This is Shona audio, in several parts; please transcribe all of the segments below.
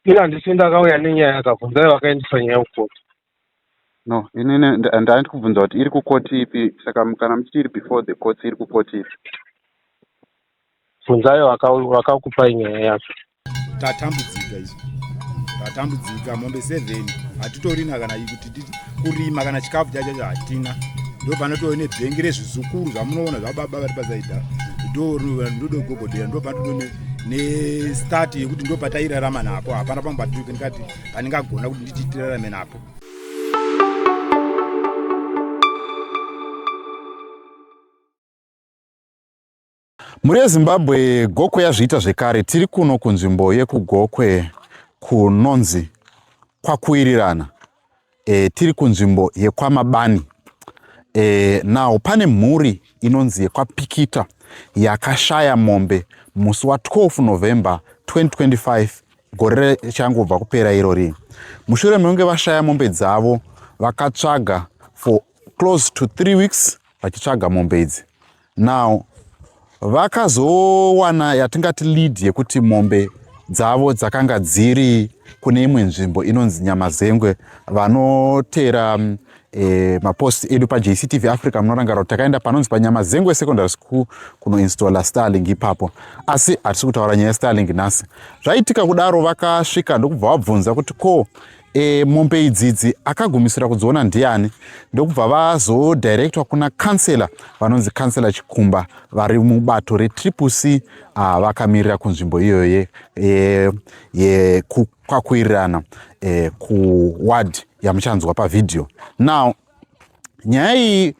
Ini handisi ndakauya nenyaya, akabvunzai vakaendesa nyaya kukoti. No, inini ndandi kubvunza kuti iri kukoti ipi, saka kana muchiti iri before the courts, iri kukoti ipi? Bvunzai vakakupai nyaya yacho. Tatambudzika isu, tatambudzika. Mombe 7 hatitorina kana kuti kurima, kana chikafu chacho hatina. Ndo panotove nebhengi rezvizukuru zvamunoona zvababa vari pasaida, ndodogogodera, ndo panoto nestart yekuti ndo patairarama napo. Hapana pamwe patindikati pandingagona kuti nditi tirarame napo. Mhuri yeZimbabwe, Gokwe yazviita zvekare. Tiri kuno kunzvimbo yekuGokwe kunonzi kwaKuwirirana. Tiri kunzvimbo yekwaMabani. Now pane mhuri inonzi yekwaPikita yakashaya mombe musi wa12 November 2025, gore richangobva kupera irori. Mushure mekunge vashaya mombe dzavo, vakatsvaga for close to 3 weeks vachitsvaga mombe idzi. Now vakazowana yatingati lead yekuti mombe dzavo dzakanga dziri kune imwe nzvimbo inonzi Nyamazengwe. Vanoteera mapost edu paJCTV Africa munorangarira kuti takaenda panonzi paNyamazengwe Secondary School kunoinstalla Starlink ipapo, asi hatisi kutaura nyaya yeStarlink nhasi. Zvaitika kudaro, vakasvika ndokubva vabvunza kuti ko mombe idzidzi akagumisira kudziona ndiani, ndokubva vazodirectwa kuna kansela vanonzi Kansela Chikumba, vari mubato reTriple C, vakamirira kunzvimbo iyoyo yekwaKuwirirana, kuward yamuchanzwa pavhidhiyo. Now nyaya iyi,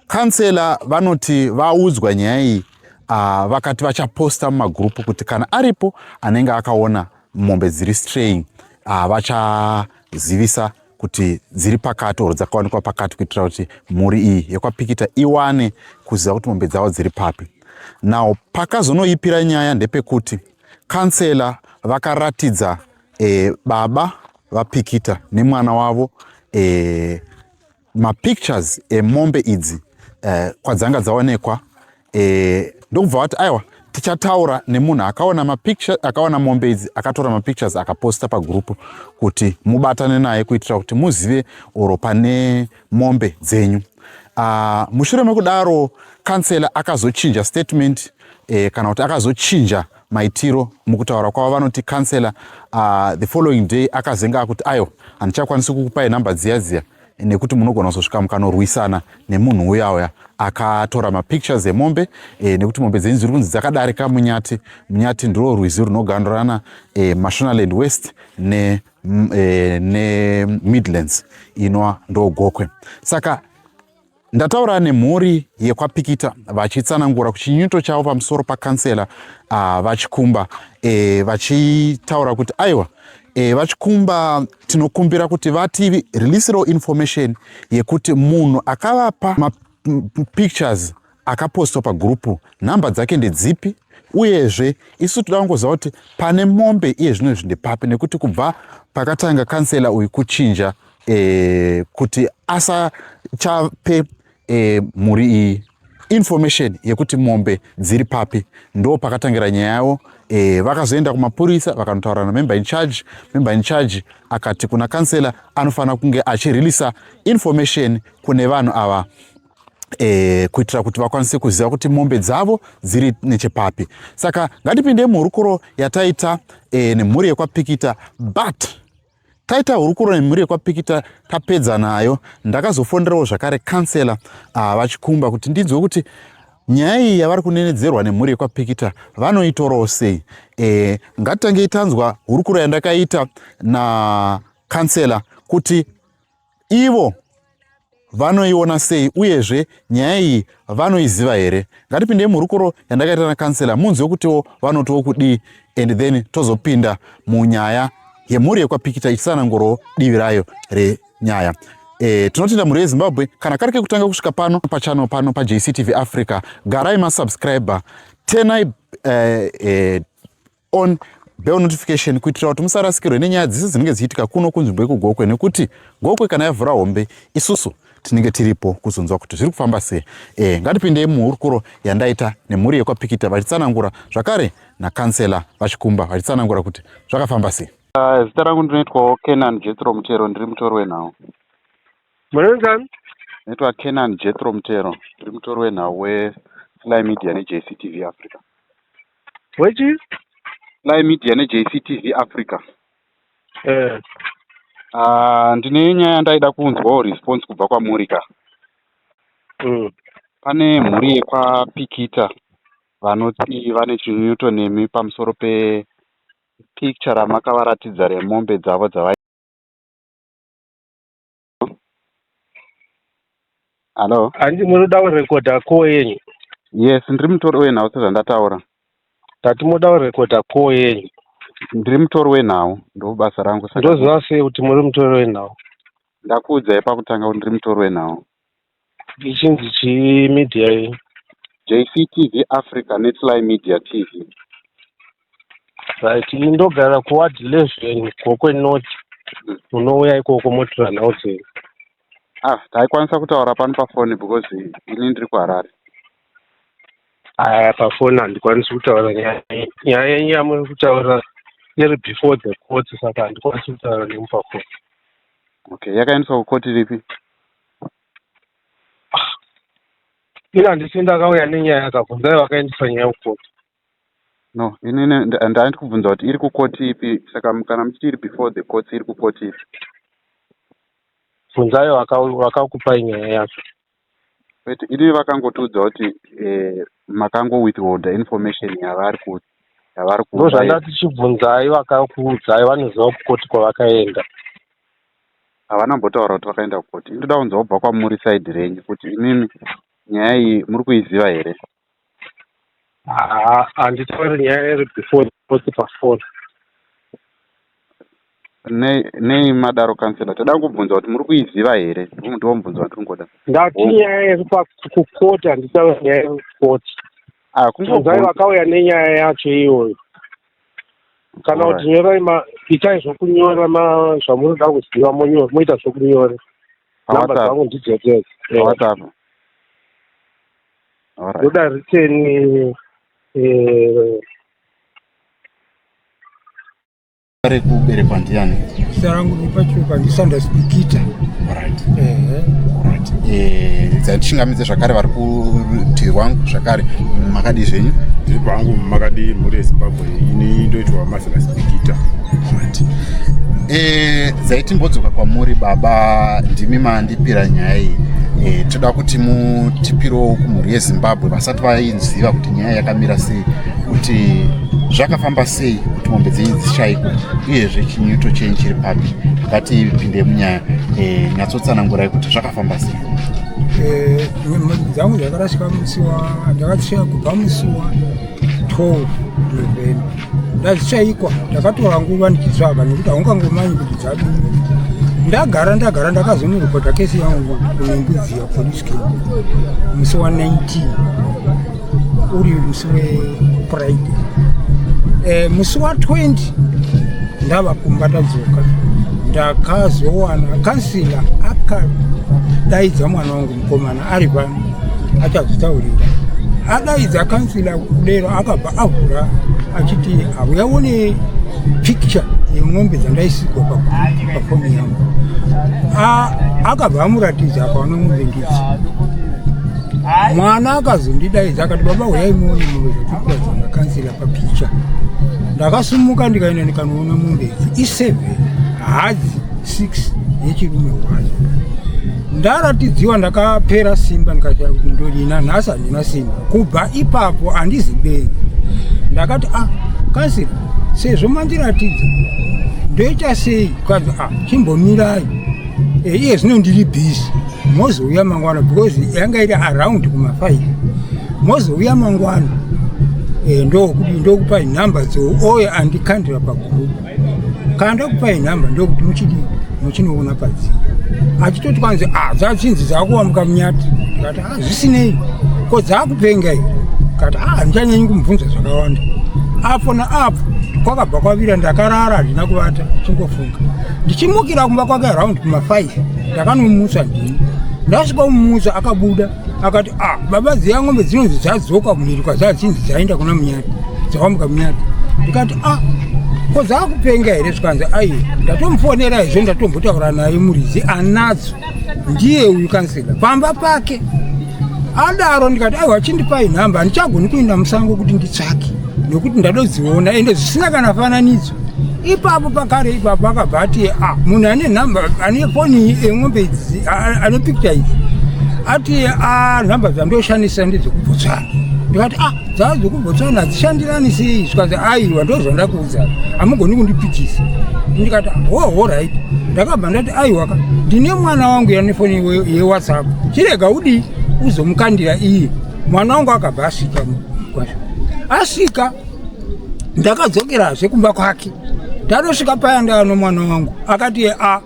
kansela vanoti vaudzwa nyaya iyi, vakati vachaposta mumagurupu kuti kana aripo anenge akaona mombe dziri straying, vachazivisa kuti dziri pakati or dzakawanikwa pakati, kuitira kuti mhuri iyi yekwaPikita iwane kuziva kuti mombe dzavo dziri papi. Now pakazonoipira nyaya ndepekuti kansela vakaratidza baba vaPikita nemwana wavo mapictures emombe idzi kwadzanga dzaonekwa, ndokubva vati aiwa, tichataura nemunhu akaona mapicture, akaona mombe idzi, akatora mapictures akaposta pagurupu, kuti mubatane naye kuitira kuti muzive oro pane mombe dzenyu. Mushure mekudaro kansela akazochinja statement, kana kuti akazochinja maitiro mukutaura kwavo. Vanoti kansela the following day akazenga akuti aiwa, handichakwanisi kukupai nhamba dziya dziya nekuti munogona kuzosvika mukanorwisana nemunhu uya uya akatora mapictures emombe, nekuti mombe dzenyu dziri kunzi dzakadarika Munyati. Munyati ndiro rwizi runogandurana Mashonaland West neMidlands, inwa ndo Gokwe. Saka ndataura nemhuri yekwaPikita vachitsanangura kuchinyuto chavo pamusoro pakansela vaChikumba, vachitaura kuti aiwa, vaChikumba tinokumbira kuti vati releasirewo information yekuti munhu akavapa mapictures akapostwa pagurupu, nhamba dzake ndedzipi, uyezve isu toda kungoziva kuti pane mombe iye zvino izvi ndepapi, nekuti kubva pakatanga kansela uyu kuchinja kuti asachape mhuri iyi information yekuti mombe dziri papi, ndo pakatangira nyaya yavo. Vakazoenda kumapurisa vakanotaura namember in charge. Member in charge akati kuna kansela anofanira kunge achireleasa information kune vanhu ava, kuitira kuti vakwanise kuziva kuti mombe dzavo dziri nechepapi. Saka ngatipinde muhurukuro yataita nemhuri yekwaPikita. But taita hurukuro nemhuri yekwaPikita, tapedza nayo, ndakazofonerawo zvakare kansela vaChikumba kuti ndinzwe kuti nyaya iyi yavari kunenedzerwa nemhuri yekwaPikita vanoitorawo sei. Ngatitangei tanzwa hurukuro yandakaita nakansela kuti ivo vanoiona sei, uyezve nyaya iyi vanoiziva here. Ngatipindei muhurukuro yandakaita nakansela munzwe kutiwo vanotiwo kudii, and then tozopinda munyaya yemhuri yekwaPikita ichitsanangurawo divi rayo renyaya. Tinotenda mhuri yeZimbabwe. Kana kari kekutanga kusvika pano pachannel pano paJCTV Africa, garai masubscriber, tenai on bell notification kuitira kuti musarasikirwe nenyaya dzese dzinenge dzichiitika kuno kunzvimbo yekuGokwe, nekuti Gokwe kana yavhura hombe, isusu tinenge tiripo kuzonzwa kuti zviri kufamba sei. Ngatipindei muhurukuro yandaita nemhuri yekwaPikita vachitsanangura, zvakare nakansela vaChikumba vachitsanangura kuti zvakafamba sei. Zita rangu ndinoitwawo Kenan Jethro Mutero, ndiri mutori wenhau. Munonzani? Ndinoitwa Kenan Jethro Mutero, ndiri mutori wenhau weSly Media neJCTV Africa. Wechi? Sly Media neJCTV Africa. Eh. Ndine nyaya yandaida kunzwawo response kubva kwamuri ka. Pane mhuri yekwaPikita vanoti vane chinyuto nemi pamusoro pe picture ramakavaratidza remombe dzavo dzava. Hallo? Handi munoda kurekodha call yenyu? Yes, ndiri mutori wenhau sezvandataura. Ndati munoda kurekodha call yenyu. Ndiri mutori wenhau, ndo basa rangu saka. Ndoziva sei kuti muri mutori wenhau? Ndakuudzai pakutanga kuti ndiri mutori wenhau. Ichinzi chii media iyi? JCTV Africa neSly Media TV. Right, ini ndogara kuward 11, Gokwe North. Munouya ikoko motora nhau dzenyu. Ah, taikwanisa kutaura pano pafoni because ini ndiri kuHarare. Aya, pafoni handikwanisi kutaura nyaya. Nyaya yenyu yamuri kutaura iri before the court, saka handikwanisi kutaura nemi pafoni. Okay, yakaendeswa kukoti ripi? Ini handisi ndakauya nenyaya, akabvunzai vakaendesa nyaya kukoti. No, inini ndaiti kubvunza kuti iri kukoti ipi, saka kana muchiti iri before the court, iri kukoti ipi? Bvunzai vakakupai nyaya yacho. Kwete, ini vakangotiudza kuti makango withholda information yavari ku yavari kuda. Ndozvandati, chibvunzai vakakuudzai, vanoziva kukoti kwavakaenda. Havana kumbotaura kuti vakaenda kukoti. Indoda kunzwa kubva kwamuri side renyu kuti imimi nyaya iyi muri kuiziva here? Haa, handitauri nyaya iri before the court pafoni. Nei madaro, councillor? Toda kubvunza kuti muri kuiziva here, ndiwo mubvunzo wandiri kungoda. Ndati nyaya iri kukoti, handitauri nyaya iri kukoti. Ah, bvunzai vakauya nenyaya yacho iyoyo, kana kuti nyorai itai zvokunyora zvamunoda kuziva, moita zvokunyora. Namba dzangu ndidzodzedzo. WhatsApp. Alright. Ndoda written. Rekuberekwa ndiani? Zita rangu ndipachuka, ndiSanders Bikita. Alright. Ehe. Alright. Dzatichingamidze zvakare vari kurutivi rwangu zvakare, makadii zvenyu? Ndiri pangu, makadii mhuri yeZimbabwe? Ini ndoitwa Marvelous Bikita. Alright. Zaitimbodzoka kwamuri baba, ndimi mandipira nyaya iyi. Toda kuti mutipirewo kumhuri yeZimbabwe vasati vainziva kuti nyaya yakamira sei, kuti zvakafamba sei kuti mombe dzenyu dzishayikwe, uyezve chinyuto chenyu chiri papi. Ngatipinde munyaya. Nyatsotsanangurai kuti zvakafamba sei. Mombe dzangu dzakarasika musi wa ndakadzishaya kubva musi wa 12 November. Ndadzishayikwa, ndakatora nguva ndichitsvaga nekuti haungangomanyi kuti dzadini. Ndagara ndagara, ndakazonoripota kesi yangu kuNembudziya police camp musi wa 19, uri musi weFriday. Musi wa 20 ndava kumba, ndadzoka, ndakazowana kansila akadaidza mwana wangu mukomana ari pano, achazvitaurira. Adaidza kansila kudero, akabva avhura achiti, "Hauyaone picture yemombe dzandaisigwa pafoni yangu." Akabva amuratidza, akaona mombe ndidzi. Mwana akazondidaidza akati, "Baba, uyai muone mombe dzatikuratidza nakansila papicha." Ndakasumuka ndikaenda ndikanoona mombe idzi, i7 hadzi 6, yechirume 1. Ndaratidziwa, ndakapera simba, ndikati kuti ndodina nhasi, handina simba. Kubva ipapo handizi benzi. Ndakati, "A ah, kansila, sezvo mandiratidza, ndoita sei?" Kanzi, "A ah, chimbomirai. Iye zvino ndiri busy, mozouya mangwana," because yanga iri around kuma5. "Mozouya mangwana, ndokuti ndokupai nhamba dzouyo andikandira pagroup. Kana ndakupai nhamba, ndokuti muchidi muchinoona padziri." Achitoti kwanzi, "A dzachinzi dzakuwamuka munyati." Ndikati, "A zvisinei, ko dzakupenga iyo?" Kati, "A handichanyanyi kumubvunza zvakawanda." Apo naapo kwakabva kwavira, ndakarara, handina kuvata, chingofunga. Ndichimukira kumba kwake around kuma5, ndakanomutsa ndini. Ndasvika kumumutsa, akabuda akati, "A baba, dziya ng'ombe dzinonzi dzadzoka kumhiri kwadzachinzi dzaenda kuna Munyati, dzawamuka Munyati." Ndikati, "A Ko zvakupenga here? Zvikanzi ai, ndatomufonera izvo, ndatombotaura naye muridzi anadzo, ndiye uyu kansela pamba pake. Adaro ndikati aiwa, chindipai nhamba, handichagoni kuenda musango kuti nditsvake nekuti ndadodziona ende zvisina kana fananidzo. Ipapo pakare ipapo akabva ati a munhu ane nhamba, ane foni yemombe idzi, ane picture idzi, ati a nhamba dzandoshandisa ndedzekuBotswana. Ndikati a dzava dzekuBotswana hadzishandirani sei? Zvikanzi aiwa, ndo zvandakuudza, hamugoni kundipikisa. Ndikati ho, alright. Ndakabva ndati aiwaka, ndine mwana wangu yane foni yeWhatsApp, chirega udii uzomukandira iye. Mwana wangu akabva asvika kwazvo, asvika ndakadzokerazve kumba kwake. Ndatosvika paya ndava mwana wangu akati a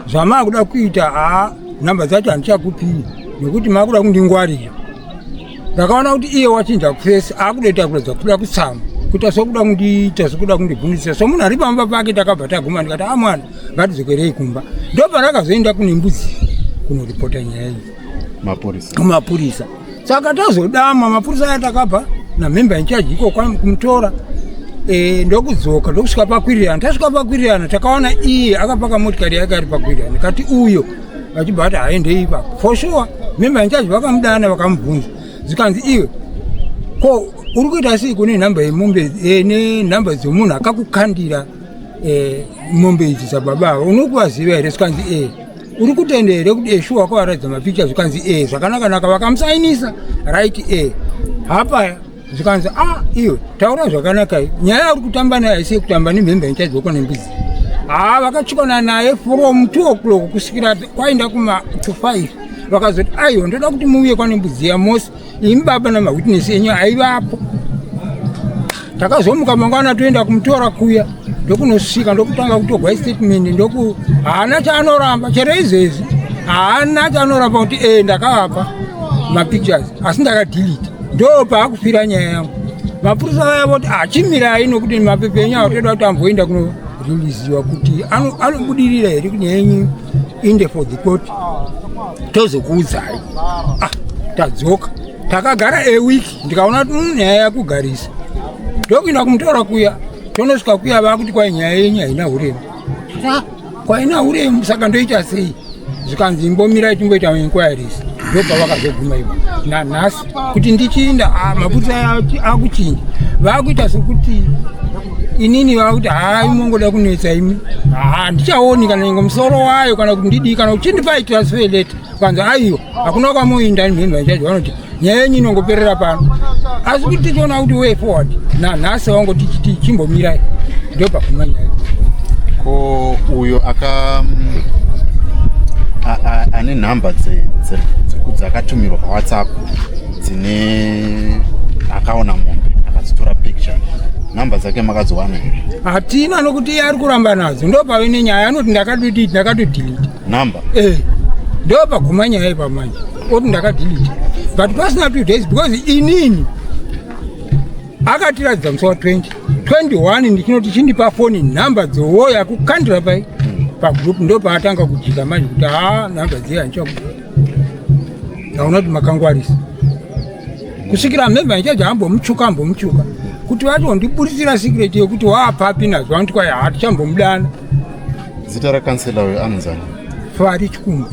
zvamaakuda kuita, haa, nhamba dzacho handichakupii nekuti maakuda kundingwarira. Ndakaona kuti iye wachinja kufesi, akudoita kuratidza kuda kutsama, kuita sokuda kundiita sokuda kundibvundisa somunhu ari pamba pake. Takabva taguma, ndikati a mwana, ngatidzokerei kumba. Ndopandakazoenda kune mbudzi kunoripota nyaya iyi. Mapurisa. Kumapurisa. Saka tazodama mapurisa aya, takabva namember in charge iko kumutora, ndokudzoka, ndokusvika pakwirirana. Tasvika pakwirirana takaona iye akapaka motikari yake ari pakwirirana, kati uyo vachibva vati haendei ipapo. For sure member in charge vakamudana, vakamubvunza, zvikanzi iwe ko uri kuita sei kune nhamba yemombe, nenhamba dzemunhu akakukandira mombe idzi dzababa ava, unokuvaziva here? Zvikanzi e. Uri kutenda here kuti eshuwa wakavaratidza mapicha? Zvikanzi e. Zvakanaka-naka, vakamusainisa right e hapaya. Zvikanzi a iwe taura zvakanaka, nyaya yauri kutamba nayo haisi yekutamba nemhembe ichadzokwa nembudzi. Ha, vakachikana naye from 2 o'clock kusvikira kwaenda kuma to 5. Vakazoti aiwa, ndoda kuti muuye kwane mbudzi yamosi, imi baba namawitness enyu aivapo. Takazomuka mangwana toenda kumutora kuya, ndokunosvika, ndokutanga kutogwa statement, ndoku haana chaanoramba chero izvezvi, haana chaanoramba kuti e ndakavapa mapictures asi ndakadelete. Ndo paakufira nyaya yangu. Mapurisa vaya voti achimirai nokuti mapepa enyu avo toda kuti amboenda kunoriliziwa kuti anobudirira here kuti nyaya yenyu inde for the court, tozokuudzai. Ah, tadzoka, takagara a week, ndikaona kuti nyaya yakugarisa. Ndokuenda kumutora kuya, tonosvika kuya vakuti kwai nyaya yenyu haina uremu. Ah, kwaina uremu, saka ndoita sei? Zvikanzi imbomirai timboita inquiries. Ndopavakazoguma ivo nanhasi kuti ndichiinda. Ah, mapurisa akuchinja, vakuita sekuti inini vakuti hai, mongoda kunetsa imi, handichaoni kana ingo musoro wayo kana kuti ndidii kana uchindipai transfer letter. Kwanzi aiwa, hakuna kwamoinda, mhemba ichacho vanoti nyaya yenyu inongoperera pano, asi kuti tichiona kuti way forward nanhasi wangoti chimbomirai, ndopaguma nyaya. Ko uyo aka ane nhamba dzakatumirwa paWhatsApp dzine akaona mombe akadzitora picture, nhamba dzake makadziwana here? Hatina, nokuti iye ari kuramba nadzo. Ndopave nenyaya, anoti ndakadoti ndakatodelete. Nhamba. Ndo paguma nyaya ipamanje, oti ndakadelete but pasina 2 days, because inini akatiratidza musi wa20 21, ndichinoti chindipa foni nhamba dzowoya kukandira pai pagroup. Ndo paatanga kujika manje kuti haa, nhamba dziye handichakupa, ndaona kuti makangwarisa. Kusvikira member in charge ambomuchuka, ambomuchuka kuti vachondiburitsira secret yekuti waapapi nazvo, vanoti kwai hatichambomudana. Zita rakansela uyo anonzani? Fari Chikumba.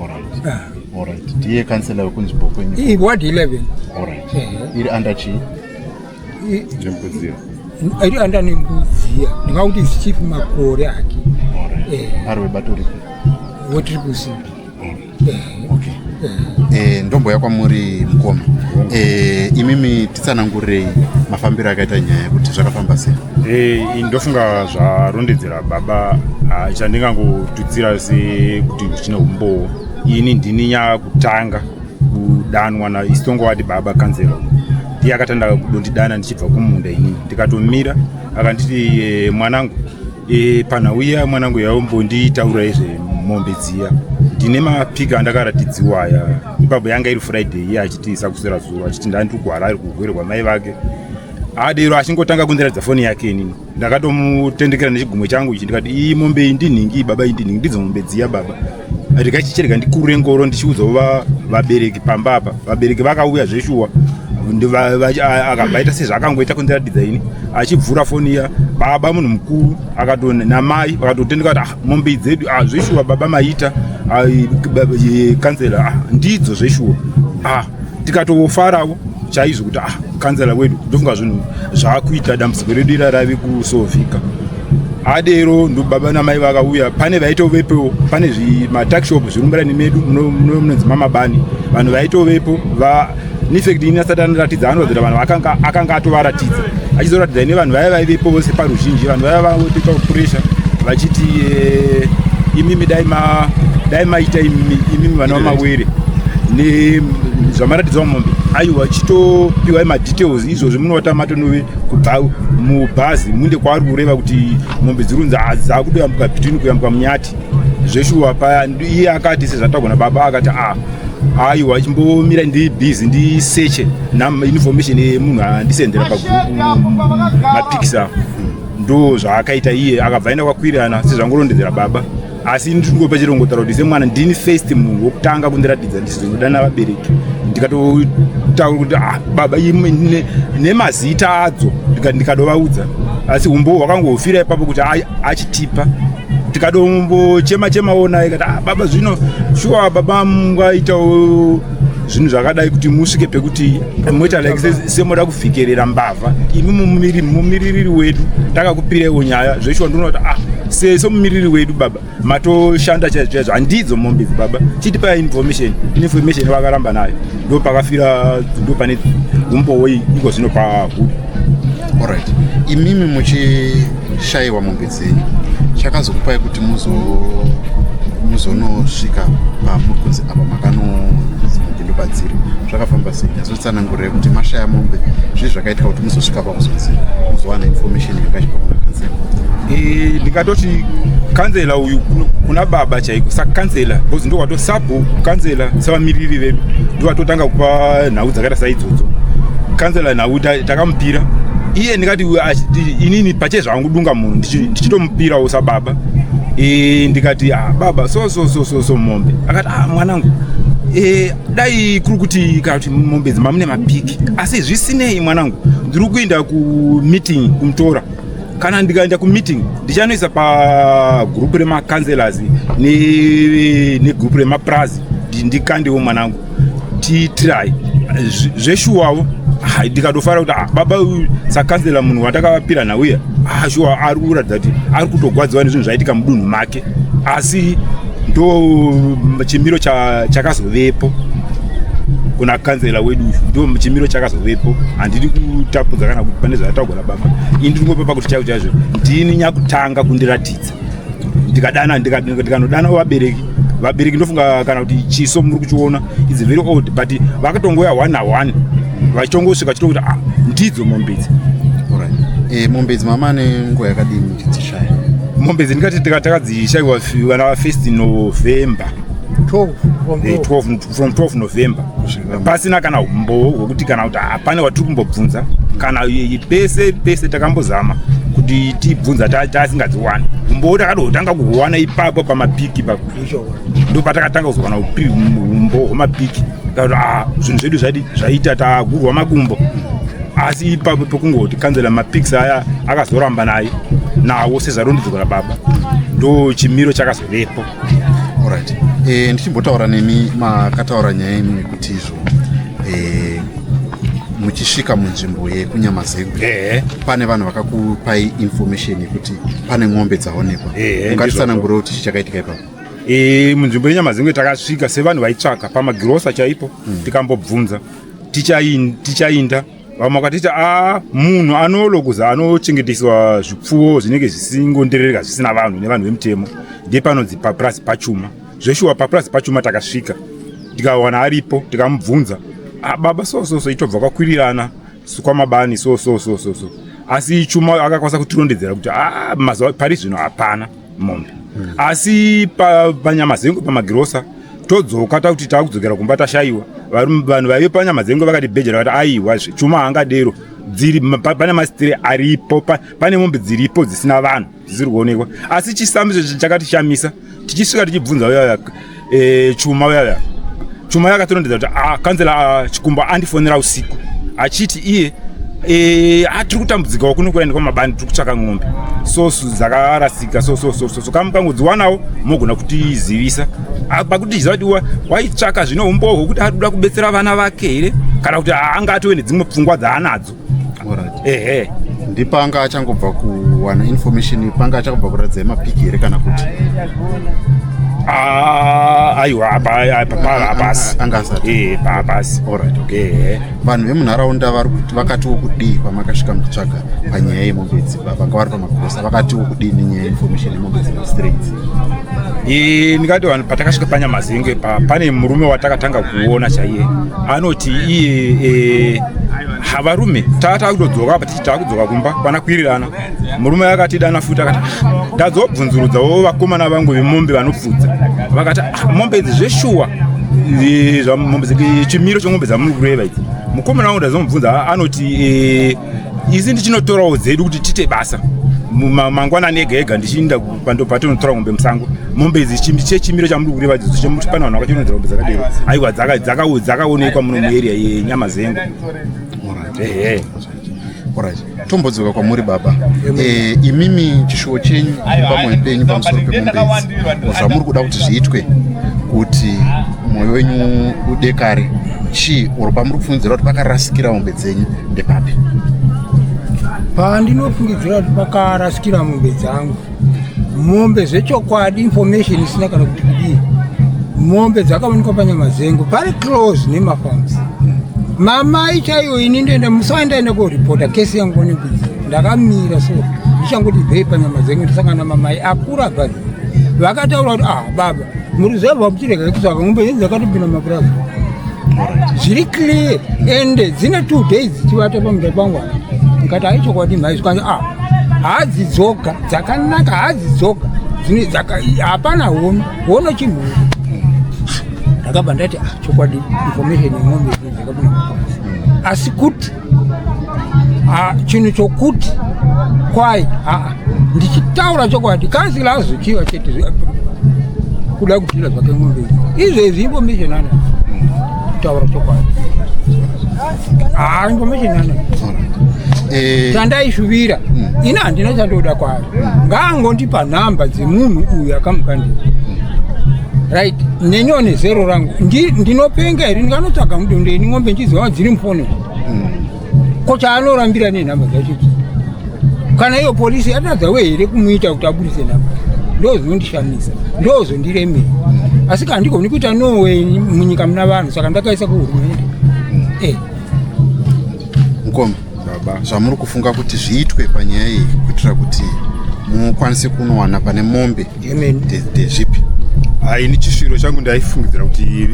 Alright. Ah. Alright, ndiye kansela wekunzvimbo kwenyu? I ward 11. Alright. Ehe. Iri under chii? Nembudziya. Iri under Nembudziya, ndingakuti chief Makore ake. Alright. Ari webato ripi? WeTriple C. Okay. Ndomboya kwamuri mukoma. Imimi titsanangurirei mafambiro akaita nyaya, kuti zvakafamba sei? Ini ndofunga zvarondedzera baba. Ah, chandingangotutsira sekuti ndichine umbowo, ini ndini nyakutanga kudanwa naisitongovati baba kanzera, ndiye akatanda kudondidana ndichibva kumunda. Inini ndikatomira, akanditi mwanangu, panhau iya mwanangu yaumbonditaura izvemombe dziya, ndine mapika andakaratidziwa aya. Ipapo yanga iri Friday, iye achiti sakusera zuva, achiti ndandiri kuHarare kugwere kwamai vake. Adero achingotanga kundiratidza foni yake, inini ndakatomutendekera nechigumwe changu ichi, ndikati iyi mombe iyi ndinhingi baba, iyi ndinhingi, ndidzo mombe dziya baba. Ndikachicherega ndikurure ngoro, ndichiudzawo vabereki pamba apa. Vabereki vakauya zveshuwa. Akabva aita sezvaakangoita kundiratidza ini achivhura foni iya. Baba munhu mukuru akato namai vakatotendeka kuti ah, mombe dzedu ah, zveshuwa baba maita ah, kansela ah, ndidzo zveshuwa ah, tikatofarawo chaizvo kuti ah, kansela wedu ndofunga zvinhu zvaakuita dambudziko redu ira rave kusovhika. Adero ndobaba namai vakauya, pane vaitovepowo, pane zvimatakishop zviri muraini medu munonzi mamabani, vanhu vaitovepo va infact ini asati anoratidza anoratidza vanhu akanga akanga atovaratidza, achizoratidza ine vanhu vaya vaivepo vose paruzhinji, vanhu vaya vaotoita pressure vachiti eh, imimi dai ma dai maita imimi imimi vana vamawere ne zvamaratidzawo mombe, aiwa chitopiwai madetails izvozvi munovata matonove kubva mubhazi munde kwaari kureva kuti mombe dziri kunzi dzakudoyambuka between kuyambuka munyati zveshuwa paya. Iye akati sezvatagona baba akati a ah, aiwa chimbomira, ndiri busy ndiseche information yemunhu andisendera pamapikisa. Ndo zvaakaita iye, akabva aenda kwakwirana sezvangorondedzera baba. Asi ndingopa chirongotaura kuti semwana ndini first munhu wokutanga kundiratidza, ndisizonodana vabereki, ndikatotaura kuti ah, baba nemazita adzo ndikadovaudza. Asi umbo hwakangofira ipapo kuti achitipa tikadombochema chemawo naye kati ah, baba zvino shuwa baba mungaitawo zvinhu zvakadai kuti musvike pekuti moita like semoda kuvhikerera mbavha, imi mumiririri wedu takakupireiwo nyaya zveshuwa. Ndinoona kuti ah, semumiriri wedu baba matoshanda chaizvo chaizvo, handidzo mombe idzi baba, chitipai information. Information vakaramba nayo, ndo pakafira, ndo pane umbowo iko zvino pahudu. Alright, imimi muchishayiwa mombe dzenyu, chakazokupai kuti muzonosvika pamuri kunzi apa makanonzi mombe ndopadziri, zvakafamba sei? Nyazotsanangurire kuti mashaya mombe, zvii zvakaitika kuti muzosvika pakuzonzi muzowana information yanga ichibva kuna kansela? Ndingatoti kansela uyu kuna baba chaiko sakansela, because ndo wato sabu kansela sevamiriri vedu, ndo watotanga kupa nhau dzakaita saidzodzo. Kansela nhau takamupira iye, ndingati inini pachezvangu dunga munhu ndichitomupirawo sababa. Ndikati ah, baba so so so so so mombe. Akati ah, mwanangu dai kuri kuti kana kuti mombe dzima mune mapiki, asi zvisinei mwanangu, ndiri kuenda kumeeting kumutora. Kana ndikaenda kumeeting ndichanoisa pagrupu remacancelors negrupu remaprazi, ndikandewo mwanangu, titry zveshuwawo. Ndikatofara kuti ah, baba uyu sakansela munhu watakavapira nhau iya, ah, shuwa ari kuratidza kuti ari kutogwadziwa nezvinhu zvaitika mudunhu make. Asi ndo chimiro chakazovepo kuna kansela wedu uyu, ndo chimiro chakazovepo. Handidi kutapudza kana kuti pane zvataugwa nababa, ini ndingopa pakuti chaizvo chaizvo ndini nyakutanga kundiratidza, ndikadana ndikanodana vabereki. Vabereki ndofunga kana kuti chiso muri kuchiona is very old, but vakatongoya one na one vachitongosvika chitokuti ah, ndidzo mombe idzi. Alright. Mombe idzi mama nenguva yakadini muchidzishaya? Mombe idzi ndingati takadzishayiwa vana 1 November. 12 from 12. 12. 12, from 12 November, pasina kana umbowo hwekuti kana kuti hapane watiri kumbobvunza kana pese pese takambozama kuti tibvunza tasingadziwani. Umbowo takadotanga kuhuwana ipapo pamapiki ipapo, ndo patakatanga kuzowana umbowo hwemapiki kuti ah, zvinhu zvedu zvadi zvaita tagurwa makumbo. Asi ipapo pekungoti kanzela mapics aya akazoramba naye nawo sezvarondedzerwa nababa, ndo chimiro chakazovepo. Alright. Ndichimbotaura nemi, makataura nyaya imi yekuti izvo muchisvika munzvimbo yekuNyamazengwe pane vanhu vakakupai information yekuti pane ng'ombe dzaonekwa. Ungatitsanangurira kuti chii chakaitika ipapo? Munzvimbo yeNyamazengwe takasvika sevanhu vaitsvaka pamagirosa chaipo, tikambobvunza tichainda vamwe vakatiti a munhu anolokuza anochengeteswa zvipfuwo zvinenge zvisingonderereka zvisina vanhu nevanhu vemutemo ndepanonzi papurasi pachuma. Zveshuwa papurasi pachuma takasvika tikawana aripo, tikamubvunza, ah, baba so so so itobva kwakwirirana kwamabani so so so so so. Asi chuma akakwanisa kutirondedzera kuti ah, mazuva pari zvino hapana mombe. Asi panyamazengwe pamagirosa todzoka takuti takudzokera kumba tashayiwa. Vanhu vaive panyamazengwe vakati bhejera vakati aiwa, chuma haangadero, dziri pane masitire aripo, pane mombe dziripo dzisina vanhu dzisiri kuonekwa. Asi chisamiso chakatishamisa tichisvika tichibvunza uyaya chuma uyaya, chuma yakatirondedza kuti ah, kanzela ah, Chikumba andifonera usiku. Achiti iye e, tiri kutambudzikawo kuno kuenda kwamabani, tiri kutsvaka ng'ombe sosu dzakarasika, so so so so so kamukangodziwanawo mogona kutizivisa. Pakuti tichiziva kuti waitsvaka zvine umbowo hwekuti ari kuda kubetsera vana vake here, kana kuti anga atove nedzimwe pfungwa dzaanadzo. Ehe, ndipanga achangobva kuwana information, panga achangobva kuratidza mapiki here, kana kuti? Ah, aiwa, hapasi. Anga asati. Hapasi. Alright, okay. Vanhu vemunharaunda vari kuti vakatiwo kudii pamakasvika muchitsvaga panyaya yemombe idzi? Vanga vari pamagosa vakatiwo kudii nenyaya yeinformation yemombe dzemastreets? Ndingati vanhu patakasvika paNyamazenge pane murume watakatanga kuona chaiye anoti iye havarume taakutodzoka apa, tichi taakudzoka kumba pana kwirirana. Murume akatidana futi akati, "Ah, ndadzobvunzurudzawo vakomana vangu vemombe vanopfudza, vakati, 'Ah, mombe idzi zveshuwa, mombe chimiro chemombe dzamuri kureva idzi.' Mukomana wangu ndazomubvunza, anoti isi ndichinotorawo dzedu kuti tiite basa mangwanani ega ega, ndichiinda patinotora mombe musango, mombe idzi chechimiro chamuri kureva idzo chemuti, pane vanhu vakachinonzera mombe dzakadero, aiwa, dzakaonekwa muno muarea yeNyamazengo." Ehe. Alright, tombodzoka kwamuri baba. Imimi chishuwo chenyu pamwoyo penyu pamusoro pemombe idzi, zvamuri kuda kuti zviitwe kuti mwoyo wenyu udekare chii, oro pamuri kufungidzira kuti pakarasikira mombe dzenyu ndepapi? Pandinofungidzira kuti pakarasikira mombe dzangu, mombe zvechokwadi, information isina kana kuti kudii, mombe dzakaonekwa paNyamazengo pari close nemafarms. Mamai chaiyo, ini ndoenda musi wandaenda koripota kesi yangu konebidzi, ndakamira so ndichangoti bvei paNyamazengo, ndisangana namamai akura bhazi, vakataura kuti, "Ah baba, muruzevha muchirega kutsvaka mombe dzenyu dzakatopinda mapurazi." Zviri clear, ende dzine 2 days dzichivata pamunda pangu apa. Ndikati, "Hai, chokwadi mhai." Zvikanzi, "Ah, hadzi dzoga dzakanaka, hadzi dzoga dzine hapana hono hono chinhu." Ndakabva ndati, "Ah, chokwadi information yemombe idzi dzakapinda mapurazi." Asi kuti chinhu chokuti kwai aa, ndichitaura chokwadi, kansila azochiva chete kuda kutira zvake mombe idzi. Izvezvi information ana kutaura chokwadi, information ana chandaishuvira ini handina chandoda kwayo, ngaangondipa nhamba dzemunhu uyu akamukandira, right? Neniwo nezero rangu ndinopenga here ndinganotsvaga mudondeni ng'ombe nchiziva dziri mufoni? Ko chaanorambira nenhamba dzacho idzi? Kana iyo polisi yatadzawo here kumuita kuti abudise nhamba? Ndo zvinondishamisa, ndo zvondiremera, asi kana ndigoni kuita nowe munyika muna vanhu, saka ndakaisa kuhurumende. Mukoma. Baba. Zvamuri kufunga kuti zviitwe panyaya iyi kuitira kuti mukwanise kunowana pane mombe Amen. ndezvipi? Hai, ini chisviro changu ndaifungidzira kuti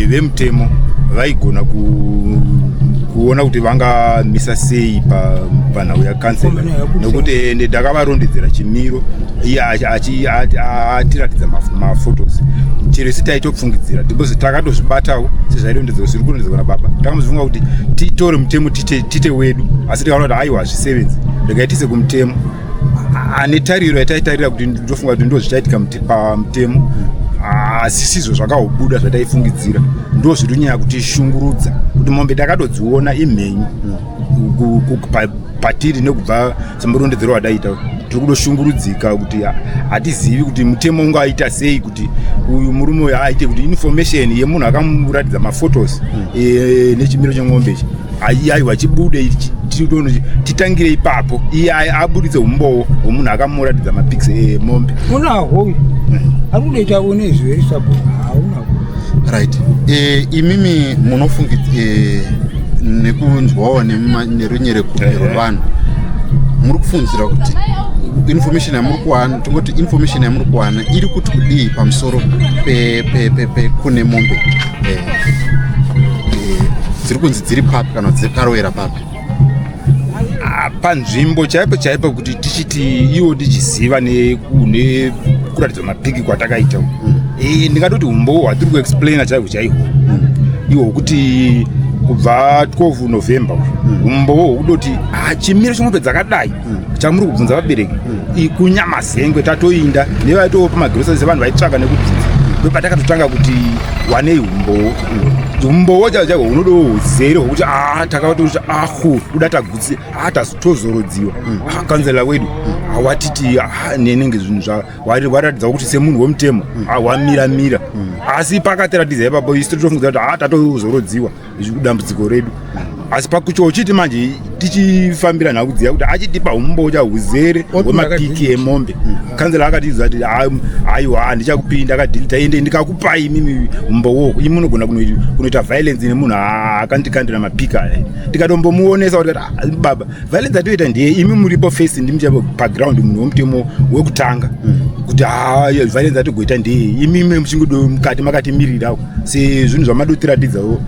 vemutemo vaigona kuona kuti vangamisa sei panhau yakansela. Panhau yakuti- Nekuti ndakavarondedzera chimiro, iye atiratidza maphotos, chero isi taitofungidzira because takatozvibatawo sezvairondedzerwa, zviri kurondedzerwa nababa. Takambozifunga kuti titore mutemo tiite wedu, asi tikaona kuti aiwa, hazvisevenzi, regai tiise kumutemo. Ane tariro yataitarira kuti ndofunga kuti ndo zvichaitika pamutemo, asi sizvo zvakahubuda zvataifungidzira. Ndo zviri kunyanya kutishungurudza, kuti mombe takatodziona imhenyu patiri nekubva semurondedzero wadaita. Tiri kutoshungurudzika kuti hatizivi kuti mutemo ungaita sei kuti uyu murume uyu aite kuti information yemunhu akamuratidza maphotos nechimiro chemombe ichi, aiwa, chibude, titangire ipapo, iye abuditse umbowo hwemunhu akamuratidza mapics emombe. Unahwo uyu ari kudoita une zveri sapo haunahwo. Right, imimi munofungi nekunzwawo nerunyerekupe rwevanhu, muri kufungidzira kuti information yamuri kuwana, tingoti information yamuri kuwana iri kuti kudii pamusoro pekune mombe dziri kunzi dziri papi, kana kuti dzakarovera papi? Ah, panzvimbo chaipo chaipo kuti tichiti iwo tichiziva nekuratidza mapiki kwatakaita, ndingatoti umbowo hwatiri kuexplaina chaihwo chaihwo ihwo hwekuti kubva 12 November, umbowo hwekudoti, ah, chimiro chemombe dzakadai chamuri kubvunza vabereki, kuNyamazengwe tatoinda nevaitopa magroceries, sevanhu vaitsvaka nekubvunza. Ndopatakatotanga kuti wanei umbowo, umbowo chaiwo chaiwo unodo uzere hwekuti a takatoti ahu kuda tagutsi a tozorodziwa. Kanzela wedu awatiti nenenge zvinhu zva waratidza kuti semunhu wemutemo wamira mira, asi pakatiratidza ipapo isu totofungidzira kuti a tatozorodziwa dambudziko redu. Asi pakuchochiti manje tichifambira nhau dziya kuti achitipa umbowo huzere hwemapiki emombe, kanzela akatiudza kuti aiwa, handichakupii, ndakadhilita, ende ndikakupai imimi umbowo imi munogona kunoita violence nemunhu akandikandira mapiki aya. Tikatombomuonesa kuti baba, violence atoita ndiye imi muripo face, ndimi chaipo paground, munhu wemutemo wekutanga, kuti violence atogoita ndiye imimi muchingodo mukati makatimirirawo sezvinhu zvamadotiratidzawo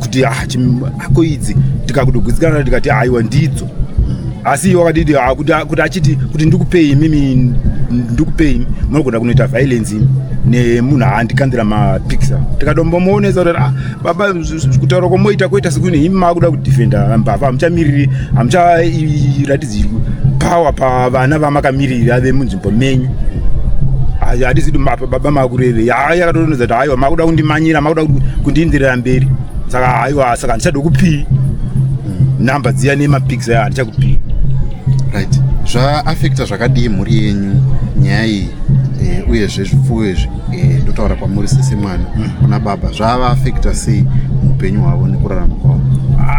kuti ako idzi. Tikakutogutsikana, tikati aiwa, ndidzo. Asi iye wakatiti kuti achiti kuti ndikupei imimi, ndikupei, munogona kunoita violence nemunhu aandikandira mapikisa. Tikatombomuonesa kuti baba, kutaura kwamoita koita sekuti imi maakuda kudhifenda mbavha, hamuchamiriri, hamucharatidzi power pavana vamakamirira vemunzvimbo menyu. Hatisi baba, makureve yakatotonedza kuti aiwa, makuda kundimanyira, makuda kundiindirira mberi, saka aiwa, saka handichada kupii namba dziya nemapikisa aya, handichakupii. Right, zvaafekta zvakadii mhuri yenyu nyaya iyi, uyezve zvipfuwo izvi? Ndotaura kwamuri sesemwana kuna baba, zvavaafekta sei muupenyu hwavo nekurarama kwavo?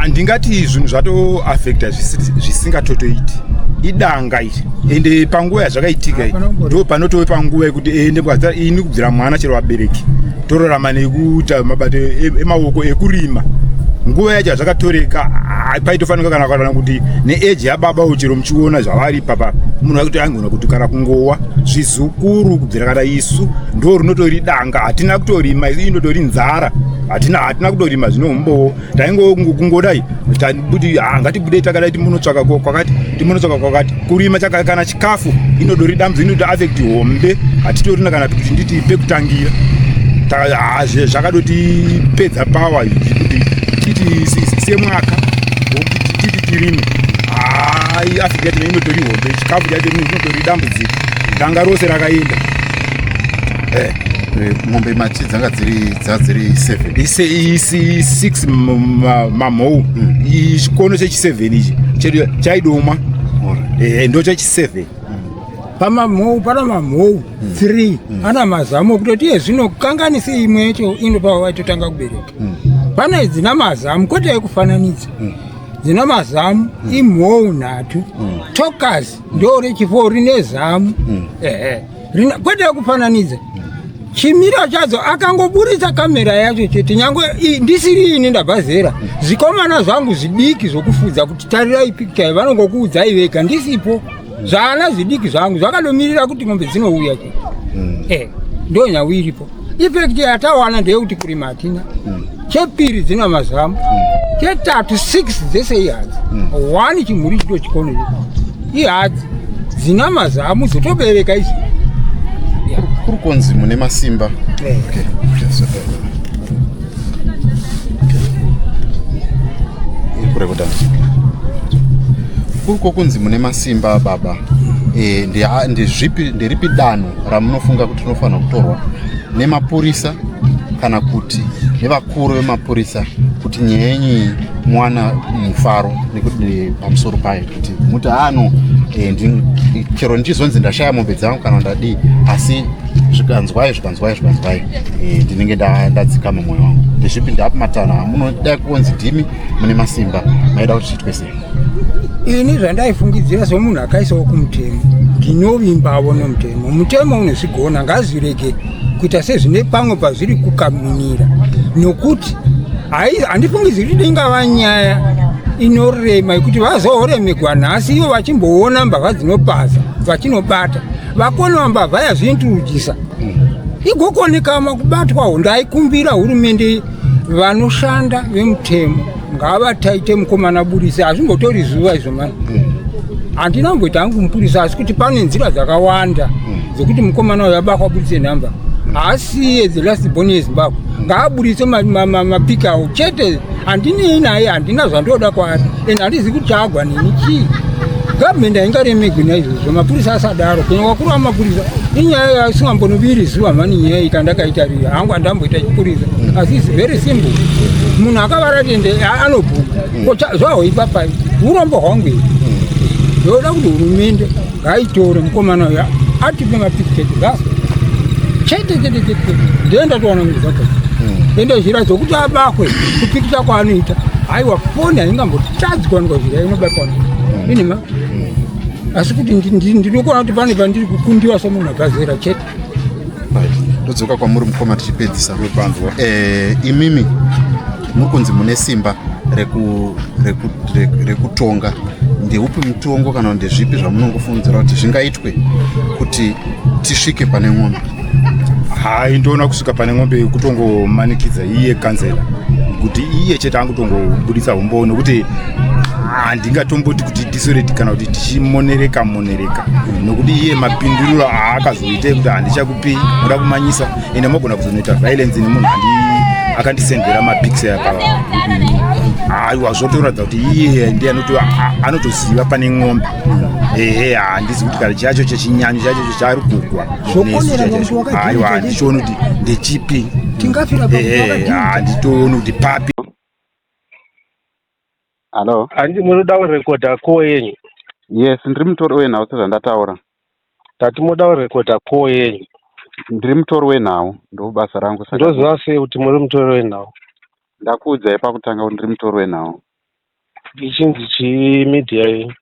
Ndingati zvinhu zvatoafekta zvisingatotoiti, idanga iri. Ende panguva yazvakaitika iyi ndo panotove panguva yekuti ende ini kubvira mwana, chero vabereki torarama nekuita mabato emaoko ekurima. Nguva yacho yazvakatoreka paitofanika kana kuti neeji yababa, chero muchiona zvavari papa, munhu akuti aigona kuti kana kungowa zvizukuru kubvira kana isu ndo rinotori danga, hatina kutorima, inotori nzara, hatina kutorima zvino umbowo, taingokungodai kuti ngatibudei takadai, timunotsvaka kwakati, timunotsvaka kwakati, kurima kana chikafu inodori dambudzo, inoti affect hombe, hatitorina kana kuti nditi pekutangira. Zvakadotipedza power kuti titi semwaka titi tirime. Afrika yacho inotori hombe, chikafu chacho inotori dambudziko, danga rose rakaenda. Mombe mati dzanga dziri dzadziri 7? Isi 6 mamhou, chikono chechi7 ichi chedu chaidomwa, ndo chechi7. Pamamhou pana mamhou 3 ana mazamu kutoti iye zvino kanganise imwe yacho inopa waitotanga kubereka. Pane dzina mazamu, kwete yekufananidza, dzina mazamu imhou 3. Tokazi ndo rechi4 rine zamu, ehe, kwete yekufananidza. Chimiro chadzo akangoburitsa kamera yacho chete, nyange ndisiri ini ndabva zera, zvikomana zvangu zvidiki zvokufudza kuti tarirai picture, vanongokuudzai vega ndisipo. Zvana zvidiki zvangu zvakadomirira kuti mombe dzinouya chete. Ndo nhau iripo. Effect yatawana ndeyekuti kurima hatina. Chepiri, dzina mazamu. Chetatu, 6 dzese ihadzi, one chimhuri chito chikono ihadzi dzina mazamu dzotobereka izvi. Kuri kunzi mune masimba. Okay, so, okay. Iri kurekoda. Kuri kwokunzi mune masimba baba, ndezvipi, nderipi danho ramunofunga kuti rinofanira kutorwa nemapurisa kana kuti nevakuru vemapurisa kuti nyaya yenyu iyi muwana mufaro nekuti pamusoro payo kuti muti ano chero ndichizonzi ndashaya mombe dzangu kana ndadii, asi zvikanzwai, zvikanzwai, zvikanzwai, ndinenge ndadzikama mwoyo wangu? Ndezvipi, ndapi matanho amunoda kunzi ndimi mune masimba maida kuti zviitwe sei? Ini zvandaifungidzira somunhu akaisawo kumutemo, ndinovimbavo nomutemo, mutemo unozvigona. Ngazvirege kuita sezvine pamwe pazviri kukaminira, nokuti handifungidziri kuti ingava nyaya inorema yekuti vazooremegwa nhasi ivo vachimboona mbavha dzinopaza vachinobata vakonewa mbavha yazviinturujisa igokonekama kubatwawo. Ndaikumbira hurumende, vanoshanda vemutemo ngavataite mukomana burise, hazvimbotori zuva izvo mani. Handina kumboita hangu mupurisa, asi kuti pane nzira dzakawanda dzekuti mukomana uyu abakwa buritse nhamba, haasiye the last born yeZimbabwe, ngaaburitse mapiki awo chete. Handinei naye, handina zvandoda kwaari, and handizivi kuti chaagwa neni chii. Gavhumendi haingaremegwi naizvozvo, mapurisa asadaro. Kunyangwe vakuru vamapurisa inyaya yasingambonoviri zuva mhani nyaya iyi kandakaitarira hangu handamboita chipurisa asi is very simple. Munhu akavara tende anobvuma ko zvahoipa pai urombo hwangu iri. Ndoda kuti hurumende ngaitore mukomana uyo atipe mapikicheti basi chete chete chete, ndiye ndatowana kuti zvakaita ende zhira dzokuti abakwe kupikicha kwaanoita haiwa foni haingambotadzi kuwanikwa zhira inobatwa inima asi kuti ndinokuona kuti pane pandiri kukundiwa semunhu akazera chete. Ndodzoka kwamuri mukoma tichipedzisa. Imimi muri kunzi mune simba rekutonga. Ndeupi mutongo kana ndezvipi zvamunongofungidzira kuti zvingaitwe kuti tisvike pane ng'ombe? Hai, ndoona kusvika pane ng'ombe kutongomanikidza iye kanzela kuti iye chete angotongobudisa umbowo, nokuti handingatomboti kuti tisoreti kana kuti tichimonereka monereka, nokuti iye mapinduriro aakazoita ekuti handichakupi, muda kumanyisa ende mogona kuzonoita violence nemunhu handi akandisendera mapics apa. Aiwa, zvotoratidza kuti iye ndiye anotoziva pane ng'ombe. Ehe, handizi kuti kana chacho chechinyanyo chacho chaari kugwa nesu chacho, aiwa, handichioni kuti ndechipi. Tingafira. Ehe, handitooni kuti papi. Hallo? Handi munoda kurekodha call yenyu? Yes, ndiri mutori wenhau sezvandataura. Tati munoda kurekodha call yenyu? Ndiri mutori wenhau, ndo basa rangu saka. Ndoziva sei kuti muri mutori wenhau? Ndakuudzai pakutanga kuti ndiri mutori wenhau. Ichinzi chii media yenyu?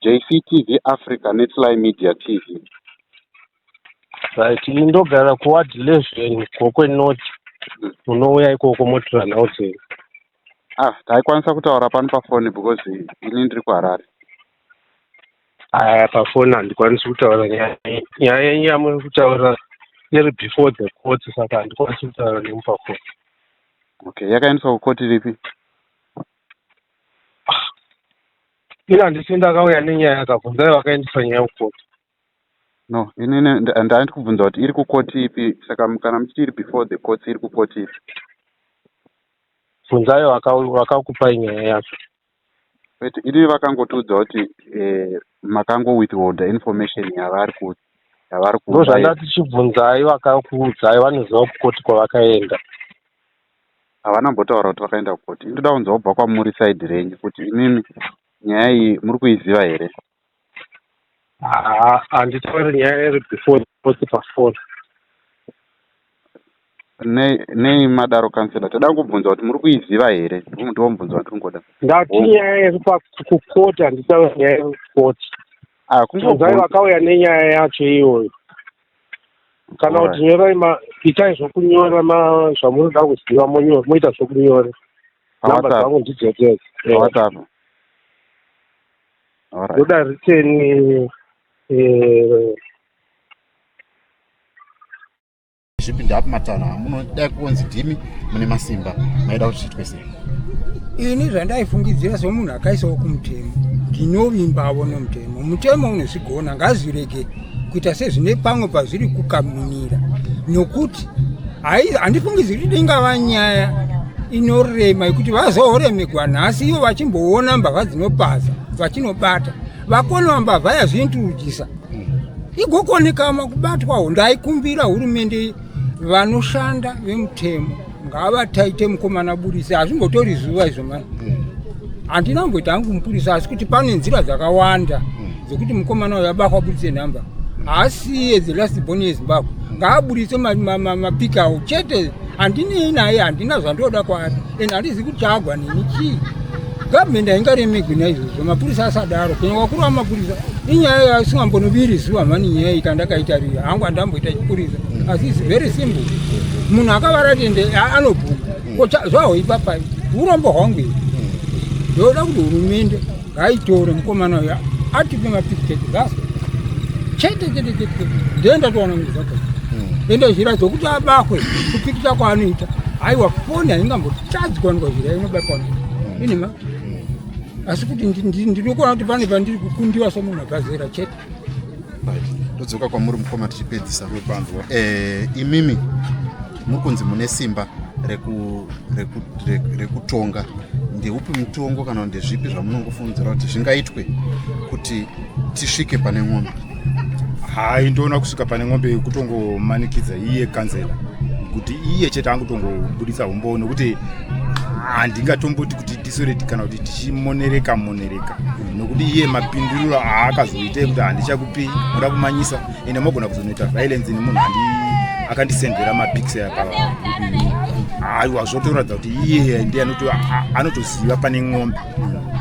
JCTV Africa neSly Media TV. Right, ini ndogara kuward 11, Gokwe North. Munouya ikoko motora nhau dzenyu. Ah, taikwanisa kutaura pano pafoni because ini ndiri kuHarare. Aya, pafoni handikwanisi kutaura nyaya. Nyaya yenyu yamuri kutaura iri before the court, saka handikwanisi kutaura nemu pafoni. Okay, yakaendeswa kukoti ripi? Ini handisi ndakauya nenyaya, akabvunzai vakaendesa nyaya kukoti. No, inini ndaindi kubvunza kuti iri kukoti ipi. Saka kana muchiti iri before the courts, iri kukoti ipi? Bvunzai vakakupai nyaya yacho. Wait, ini vakangotiudza kuti makango withholda information yavari ndo kuda. Zvandati, chibvunzai vakakuudzai, vanoziva kukoti kwavakaenda. Havana mbotaura kuti vakaenda kukoti. Indoda kunzwa kubva kwamuri side renyu kuti imimi nyaya iyi muri kuiziva here? Haa, handitauri nyaya iri before the court pafoni. Nei madaro, kansela? Toda kubvunza kuti muri kuiziva here, ndiwo mubvunzo wandiri kungoda. Ndati nyaya iri kukoti, handitauri nyaya iri kukoti. Ah, bvunzai kungobvunza. Vakauya nenyaya yacho iyoyo kana kuti nyorai itai zvokunyora zvamunoda kuziva, moita zvokunyora. Namba PaWhatsApp? dzangu ndidzodzedzo. PaWhatsApp, alright. Ndoda written. Zvipi, ndapi matanho amunoda kunzi ndimi mune masimba maida kuti zviitwe sei? Ini zvandaifungidzira somunhu akaisawo kumutemo, ndinovimbavo nomutemo. Mutemo unozvigona. Ngazvirege kuita sezvine pamwe pazviri kukaminira, nokuti handifungidziri kuti ingava nyaya inorema yekuti vazooremegwa nhasi ivo vachimboona mbavha dzinopaza vachinobata vakonewa mbavha yazviintrodusa igokonekama kubatwawo. Ndaikumbira hurumende, vanoshanda vemutemo ngavataite mukomana burise. Hazvimbotori zuva izvo mani. Handina kumboita hangu mupurisa, asi kuti pane nzira dzakawanda dzekuti mukomana uyu abakwa, aburitse nhamba. Haasiye the last born yeZimbabwe, ngaaburitse mapiki awo chete. Handinei naye, handina zvandoda kwaari and handizi kuti chaagwa neni chii. Gavhumendi haingaremegwi naizvozvo, mapurisa asadaro. Kunyangwe vakuru vamapurisa inyaya yasingambonoviri zuva mhani nyaya iyi kandakaitarira hangu handamboita chipurisa asi is very simple. Munhu akavara tende anobvuma ko zvahoipa pai urombo hwangu iri. Ndoda kuti hurumende ngaitore mukomana uyo atipe mapikicheti basi chete chete chete, ndiye ndatowana kuti zvakaita ende zhira dzokuti abakwe kupikicha kwaanoita haiwa foni haingambotadzi kuwanikwa zhira inobatwa inima asi kuti ndinokuona kuti pane pandiri kukundiwa semunhu akazera chete. Right, ndodzoka kwamuri mukoma tichipedzisa. Imimi muri kunzi mune simba rekutonga. Ndeupi mutongo kana ndezvipi zvamunongofungidzira kuti zvingaitwe kuti tisvike pane ng'ombe? Hai, ndoona kusvika pane ng'ombe kutongomanikidza iye kanzela kuti iye chete angotongobuditsa umbowo, nokuti handingatomboti kuti tisoreti kana kuti tichimonereka monereka, nokuti iye mapinduriro aakazoita ekuti handichakupi, moda kumanyisa, ende mogona kuzonoita violence nemunhu handi akandisendera mapics pa. Aiwa, zvotoratidza kuti iye ndiye anotoziva pane ng'ombe.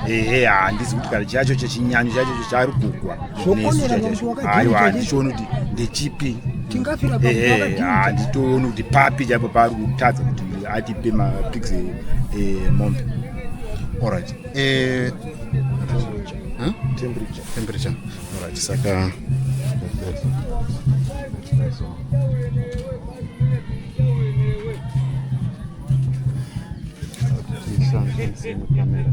Ehe, handizi kuti kana chacho chechinyanyo chacho chaari kugwa nesu chacho, aiwa, handichioni kuti ndechipi. Tingafira. Ehe, handitooni kuti papi chaipo paari kutadza kuti atipe mapics emombe. Alright, huh? Temperature, temperature. Alright, saka like that. So camera.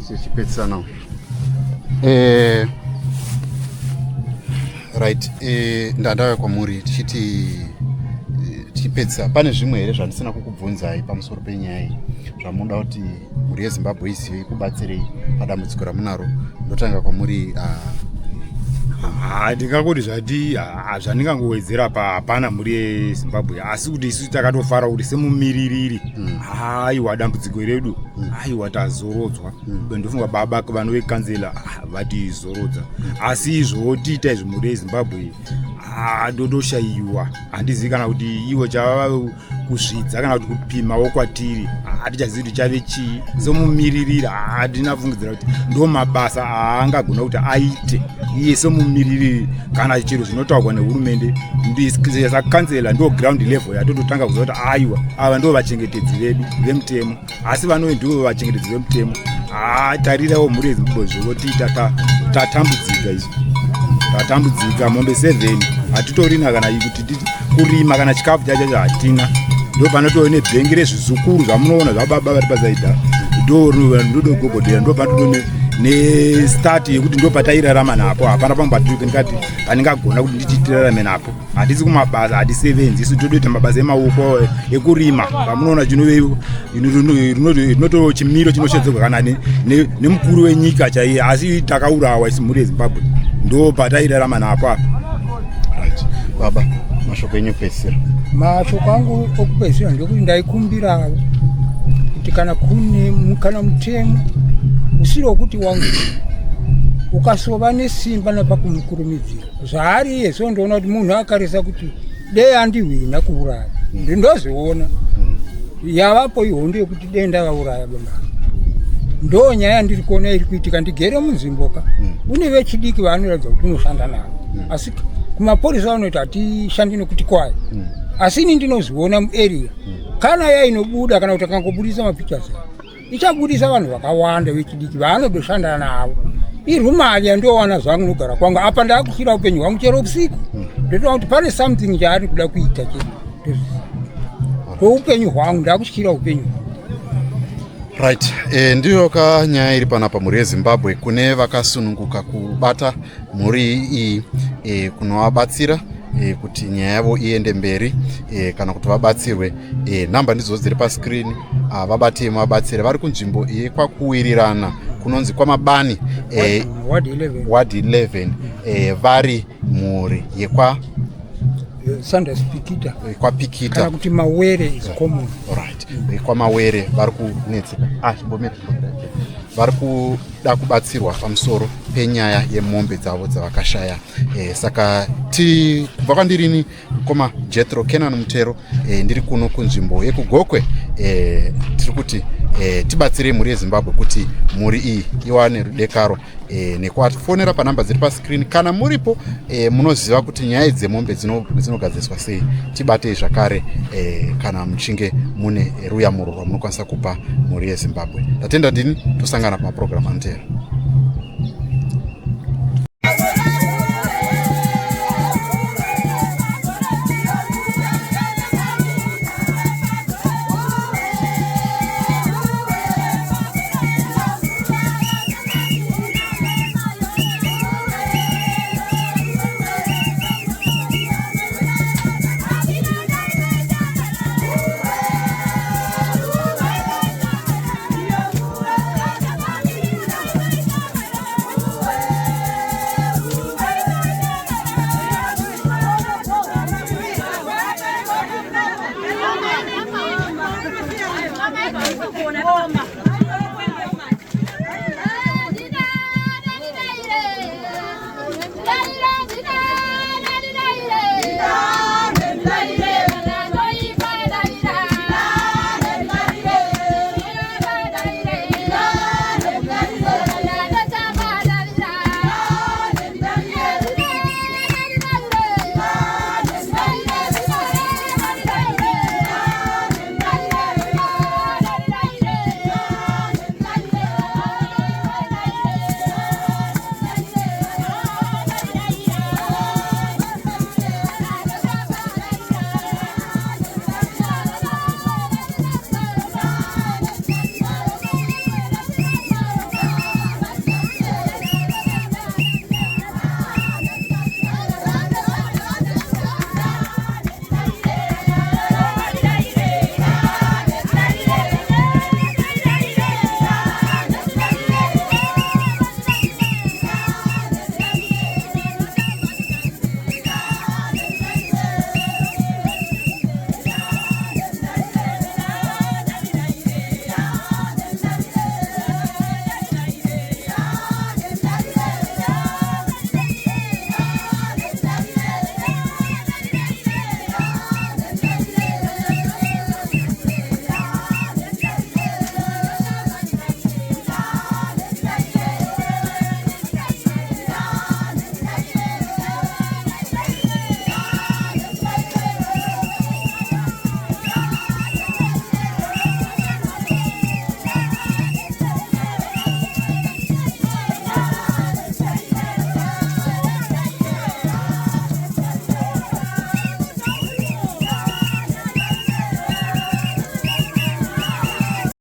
Tichipedzisana, right, ndandauya kwamuri tichiti tichipedzisa, pane zvimwe here zvandisina kukubvunzai pamusoro penyaya iyi zvamunoda kuti mhuri yeZimbabwe izive ikubatsirei padambudziko ramunaro? Ndotanga kwamuri. Ha, ndingangoti zvati zvandingangowedzera pa hapana, mhuri yeZimbabwe, asi kuti isu takatofara kuti semumiririri, aiwa, dambudziko redu, aiwa, tazorodzwa. Ndofunga baba vanove kanzela vatizorodza, asi zvotiita izvi, mhuri yeZimbabwe, ndotoshayiwa, handizivi kana kuti iwo chava kuzvidza kana kuti kupimawo kwatiri, hatichazivi kuti chave chii. Semumiririri handina fungidzira kuti ndo mabasa aangagona kuti aite iye semumiririri, kana chiro zvinotaurwa nehurumende sakanzela. Ndo ground level yatototanga kuziva kuti aiwa, ava ndo vachengetedzi vedu vemutemo, asi vanove ndivo vachengetedzi vemutemo. Tarirawo mhuri yeZimbabwe zvotiita, tatambudzika izvi, tatambudzika. Mombe 7 hatitorina kana kuti kurima, kana chikafu chacho hatina. Ndo panotove nebhengi rezvizukuru zvamunoona zvababa vari pasaidha, ndodogogodera, ndo panoto nestart yekuti ndo patairarama napo. Hapana pamwe patiri pandingagona kuti nditi tirarame napo. Hatisi kumabasa, hatisevenzi isu, totoita mabasa emaoko ekurima. Pamunoona chinove rinoto chimiro chinoshedzerwa kana nemukuru wenyika chaiye, asi takaurawa isi mhuri yeZimbabwe. Ndo patairarama napo apa. Right, baba, mashoko enyu ekupedzisira. Mashoko angu okupedzisira ndekuti ndaikumbirawo kuti kana kune kana mutemo usiri wekuti wangu ukasova nesimba napakumukurumidzira zvaari iye, so ndoona kuti munhu akarisa kuti dei andihwina kuuraya, ndindozoona yavapo ihondo yekuti dei ndavauraya baba. Ndo nyaya yandiri kuona iri kuitika. Ndigere munzvimbo ka une vechidiki vaanoratidza kuti unoshanda navo, asi kumapurisa vanoita hatishandi nekuti kwayo, asi ini ndinozviona muarea. Kana yainobuda kana kuti akangobudisa mapictures, ichabudisa vanhu vakawanda vechidiki vaanodoshanda navo. Irumari yandowana zvangu nogara kwangu apa, ndakutyira upenyu hwangu chero usiku. Ndotoona kuti pane something chaari kuda kuita chete kweupenyu hwangu, ndakutyira upenyu hwangu. Right, ndiyo ka nyaya iri panapa, mhuri yeZimbabwe. Kune vakasununguka kubata mhuri iyi, kunovabatsira kuti nyaya yavo iende mberi, kana kuti vabatsirwe, nhamba ndidzo dziri pascreen. Vabatei muvabatsire. Vari kunzvimbo yekwaKuwirirana, kunonzi kwaMabani, Ward 11. Ward 11. Vari mhuri yekwa Sanders Pikita. KwaPikita. Kana kuti Mawere is common. Right. KwaMawere vari kunetseka. Ah, chimbomira, chimbomira. Vari kuda kubatsirwa pamusoro penyaya yemombe dzavo dzavakashaya. Saka ti kubva kwandirini mukoma Jethro Kenan Mutero, ndiri kuno kunzvimbo yekuGokwe. Tiri kuti tibatsire mhuri yeZimbabwe kuti mhuri iyi iwane rudekaro nekuafonera panhamba dziri pascreen. Kana muripo munoziva kuti nyaya dzemombe dzinogadziriswa sei, tibatei zvakare kana muchinge mune ruyamuro rwamunokwanisa kupa mhuri yeZimbabwe. Ndatenda ndini, tosangana pamapurogiramu anotera.